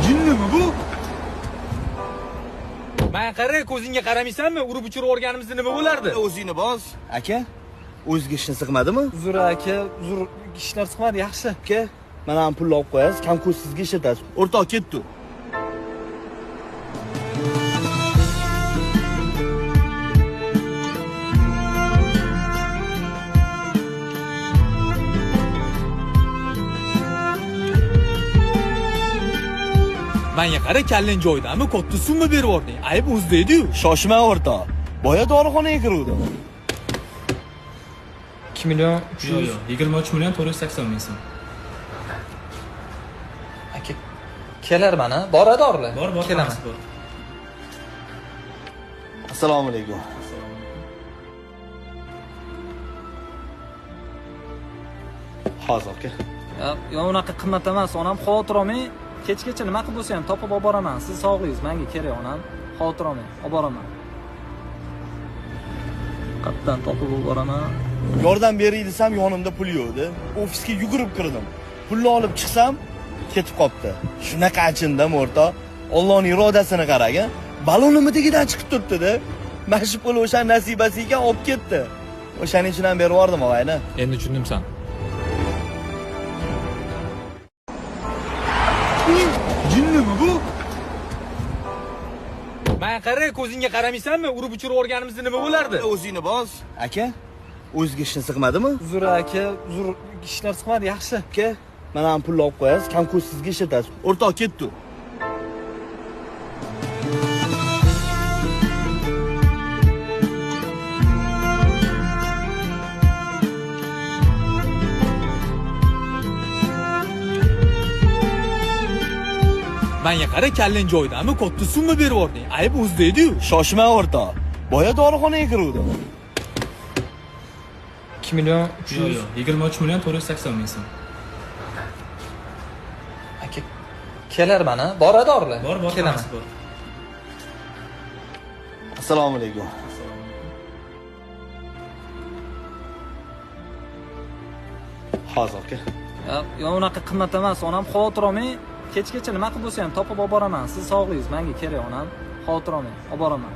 Jinnimi bu? Men qara, ko'zingga qaramaysanmi? Urib uchirib yuborganimizda nima bo'lardi? O'zingni bos. Aka, o'ziga ishni sig'madimi? Uzr aka, uzr, ishlar chiqmadi, yaxshi. Aka, mana ham pulni olib qo'yasiz, kam ko'z sizga ishlatasiz. O'rtoq ketdi. Menga qara, kallang joyidami? Katta summa berib yubording. Ayb o'zida edi-yu. Shoshma o'rtoq. Boya dorixonaga kiruvdim. 2 million 300. Yo'q, 23 million 480 ming so'm. Aka, kelar mana, bor dorilar. Bor, bor, kelaman. Bor. Assalomu alaykum. Hozir aka. Yo, unaqa qimmat emas, onam, xavotir olmang. Kechgacha nima qilib bo'lsa ham topib olib boraman. Siz sog'ligingiz menga kerak, onam. Xavotir olmang, olib boraman. Qatdan topib olib boraman. Yordam beray desam yonimda pul yo'q edi. Ofisga yugurib kirdim. Pulni olib chiqsam ketib qopti. Shunaqa achindim o'rtoq. Allohning irodasini qaragin. Balonimni tagidan chiqib turibdi-da. Mana shu pul o'sha nasibasi ekan, olib ketdi. O'shaning uchun ham berib yubordim og'ayni. Endi tushundim san. Jinnimi bu? Men qara, ko'zingga qaramaysanmi? Urib uchirib yuborganimizda nima bo'lardi? O'zingni bos. Aka, o'ziga ishni sig'madimi? Uzr aka, uzr, ishlar chiqmadi, yaxshi. Aka, mana ham pulni olib qo'yasiz, kam ko'z sizga ishlatasiz. O'rtoq ketdi. Menga qara, kallang joyidami? Katta summa berib yubording. Ayb o'zida edi-yu. Shoshma o'rtoq. Boya dorixonaga kiruvdim. 2 million 300. Yo'q, 23 million 480 ming so'm. Aka, kelar mana, bor dorilar. Bor, bor, kelaman. Bor. Assalomu alaykum. Hozir aka. Yo, unaqa qimmat emas, onam, xavotir olmang. Kechgacha nima qilib bo'lsa ham topib olib boraman. Siz sog'ligingiz menga kerak, onam. Xavotir olmang, olib boraman.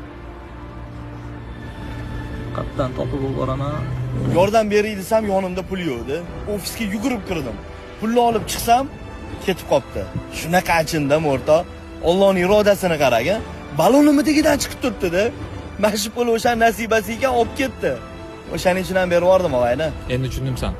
Qatdan topib olib boraman. Yordam beray desam yonimda pul yo'q edi. Ofisga yugurib kirdim. Pulni olib chiqsam ketib qopti. Shunaqa achindim o'rtoq. Allohning irodasini qaragin. Balonimni tagidan chiqib turibdi-da. Mana shu pul o'sha nasibasi ekan, olib ketdi. O'shaning uchun ham berib yubordim og'ayni. Endi tushundim san.